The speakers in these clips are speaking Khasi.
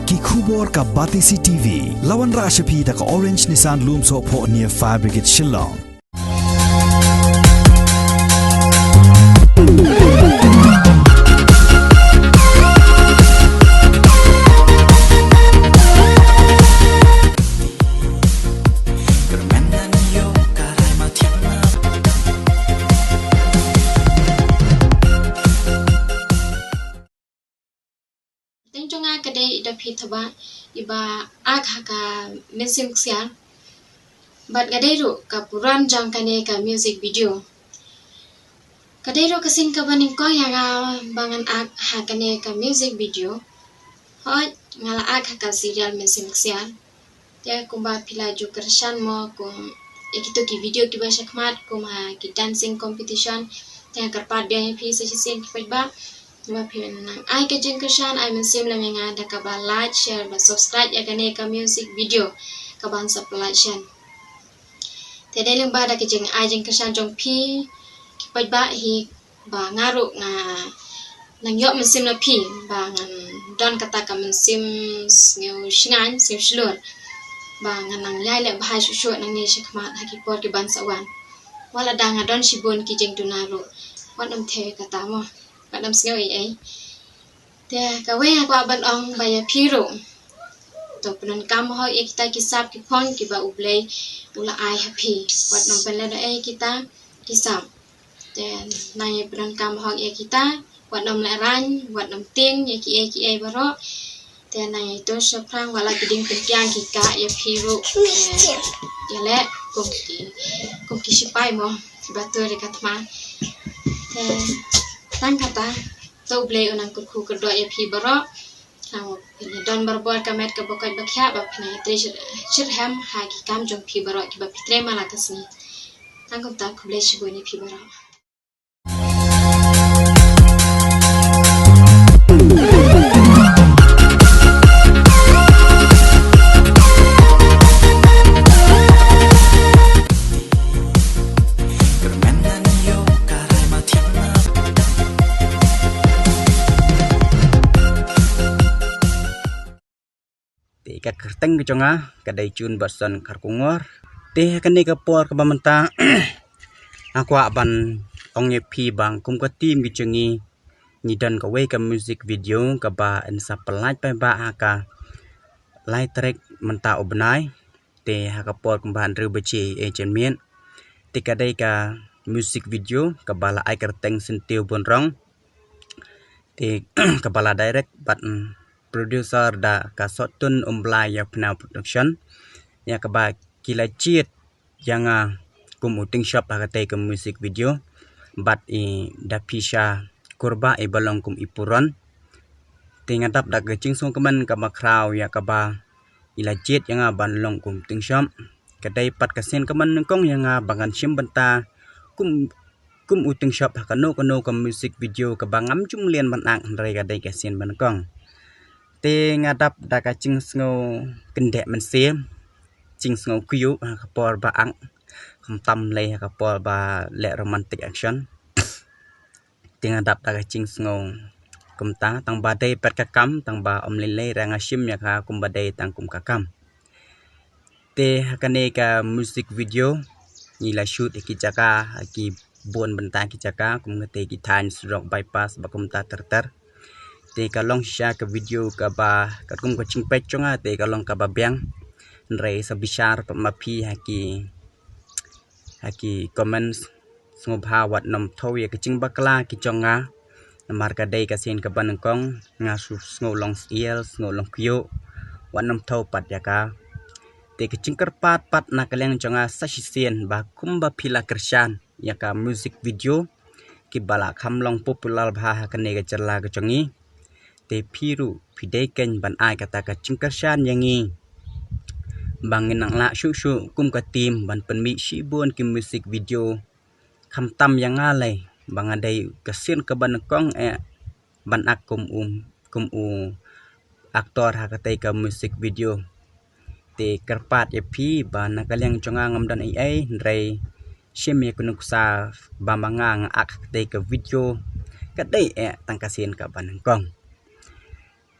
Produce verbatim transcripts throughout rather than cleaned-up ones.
Ki khubor ka Batesi T V. La wanrah sha phi da ka Orange Nissan Lumsohphoh near Fire Brigade Shillong. Teng jong nga ka dei i Daphi Thabah, iba ak ha ka mynsiem ksiar. Bad ka dei ruh ka puran jong kane ka music video. Ka dei ruh ka sien kaba nyngkong ïa nga ba ngan ak ha kane ka music video. Hooid, nga la ak ha ka serial mynsiem ksiar. Te kumba phi la ju kyrshan mo, kum ïa kito ki video kiba shakhmat, kum ha ki dancing competition. Te nga kyrpad biang ïa phi sa shisien ki paidbah, ba phin nang ai ka jingkyrshan, ai mynsiem lem ïa nga da kaba like, share bad subscribe ïa kane ka music video kaban sa pynlait shen. Te dei lyngba da ka jingai jingkyrshan jong phi ki paidbah hi ba nga ruh nga nang ïoh mynsiem na phi, ba ngan don kata ka mynsiem sngew shngaiñ, sngew shlur, ba ngan nang ïai leh bha shuh shuh nangne shakhmat ha ki por kiban sa wan. Wat lada nga don shibun ki jingduna ruh, wat nym thew kata mo, wat nym sngew ei ei. Te kawei nga kwah ban ong ba ïa phi ruh, to pyndonkam hok ïa kita ki sap ki phong kiba U Blei u la ai ha phi. Wat nym pynlehnohei kita ki sap. Te nang ïa pyndonkam hok ïa kita, wat nym lehraiñ, wat nym tieng ïa kiei kiei baroh. Te nang ïa ito shaphrang, wat la ki dieng pyntiang ki kah ïa phi ruh. Te ïa leh kum ki, kum ki shipai mo, kiba tur ïa ka thma. Te tang kata, to U Blei un nang kyrkhu kyrdoh ïa phi baroh. Nang phin ïa don barabor ka met kaba koit ba khiah, ba phin ïa trei shir, shirhem ha ki kam jong phi baroh kiba phi trei man la ka sngi. Tang kumta, khublei shibun ïa phi baroh. Te ka kyrteng ka jong nga ka dei June Batson Kharkongor. Te ha kane ka por kaba mynta nga kwah ban ong ïa phi ba kum ka team ka jong ngi, ngi don kawei ka music video kaba yn sa pynlait paidbah ha ka lai tarik mynta u bnai. Te ha ka por kumba hynriew baje eh janmiet. Te ka dei ka music video kaba la ai kyrteng Syntiew Bun Rong. Te kaba la direct bad, mm, producer da ka Sohtun Umblai Ïapneo Production. Ïa kaba ki la jied ïa nga kum u Tyngshop ha katei ka music video. Bad i Daphisha Kurbah iba long kum i puron. Te nga dap da ka jingsngewkmen kaba khraw ïa kaba i la jied ïa nga ban long kum Tyngshop. Ka dei pat ka sien kaba nyngkong ïa nga ba ngan shim bynta kum, kum u Tyngshop ha kano kano ka music video kaba ngam ju mlien ban act, hynrei ka dei ka sien ba nyngkong. Te nga dap da ka jingsngew kyndit mynsiem, jingsngew kyiuh ha ka por ba act, khamtam lei ha ka por ba leh romantic action. Te nga dap da ka jingsngew kumta, tang ba dei pat ka kam, tang ba ym lei lei ruh nga shim ïa ka kum ba dei tang kum ka kam. Te ha kane ka music video ngi la shoot ha ki jaka, ha ki bun bynta ki jaka, kum katei ki thaiñ surok bypass bad kumta ter ter. Te ka long shisha ka video kaba katkum ka jingpeit jong nga te ka long kaba biang. Hynrei sa bishar pat ma phi ha ki, ha ki comments. Sngewbha wat nym thew ïa ka jingbakla ki jong nga. Namar ka dei ka sien kaba nyngkong, nga shu sngew long syiel, sngew long kyiuh. Wat nym thew pat ïa ka. Te ka jingkyrpad pat na ka liang jong nga sa shisien ba kumba phi la kyrshan ïa ka music video kiba la kham long popular bha ha kane ka jylla ka jong ngi. Te phi ruh phi dei keiñ ban ai kata ka jingkyrshan ïa ngi ba ngin nang lah shuh shuh kum ka team ban pynmih shibun ki music video. Khamtam ïa nga lei ba nga dei ka sien kaba nyngkong eh ban act kum u, kum u actor ha katei ka music video. Te kyrpad ïa phi ba na ka liang jong nga ngam don ei ei, hynrei shim ïa ka nuksa ba ma nga nga act ha katei ka video ka dei eh tang ka sien kaba nyngkong.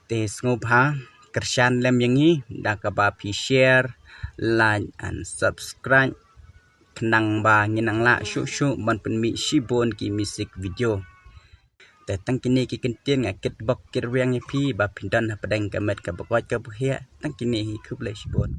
Te sngewbha kyrshan lem ïa ngi da kaba phi share, like and subscribe, khnang ba ngin nang lah shuh shuh ban pynmih shibun ki music video. Te tang kine ki kyntien nga kitbok kitrwiang ïa phi ba phin don hapdeng ka met kaba koit kaba khiah. Tang kine hi, khublei shibun.